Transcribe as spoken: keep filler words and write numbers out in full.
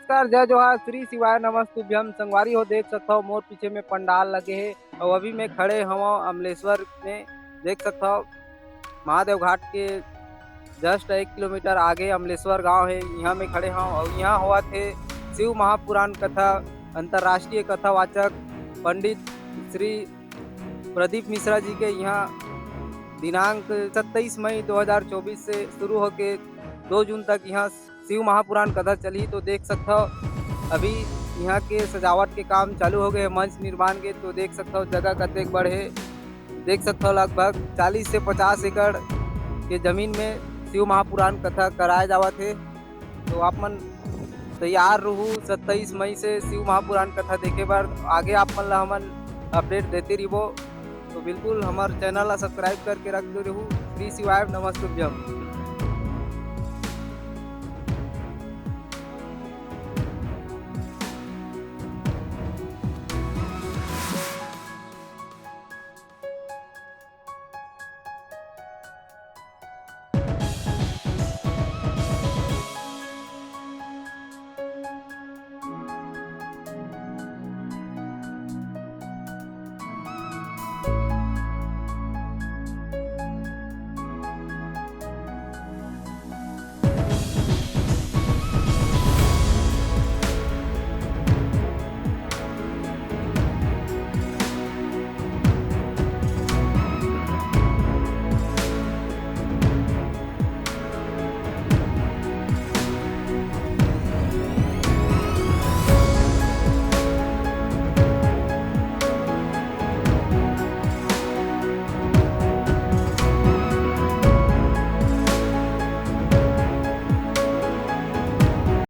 नमस्कार, जय जोहार, श्री शिवाय नमस्तुभ्यम। संगवारी हो, देख सकथव मोर पीछे में पंडाल लगे हे अउ अभी मैं खड़े हवं अमलेश्वर में। देख सकथव महादेव घाट के just एक किलोमीटर आगे अमलेश्वर गांव हे, इहां मैं खड़े हवं अउ इहां होवत हे शिव महापुराण कथा। अंतर्राष्ट्रीय कथावाचक पंडित श्री प्रदीप मिश्रा जी के इहां दिनांक सत्ताईस मई दो हज़ार चौबीस से शुरू होके दो जून तक इहां शिव महापुराण कथा चलही। तो देख सकथव अभी इहां के सजावट के काम चालू हो गए हे, मंच निर्माण के। तो देख सकथव जगह कतेक बड़ हे, देख सकथव लगभग चालीस से पचास एकड़ के जमीन में शिव महापुराण कथा कराए जावत हे। तो आप मन तैयार रहू सत्ताईस मई से शिव महापुराण कथा देखे बर। आगे आप मन ला हमन अपडेट देते रहिबो। तो बिल्कुल हमर चैनल ला सब्सक्राइब करके रख दे रहू। श्री शिवाय नमस्तुभ्यम।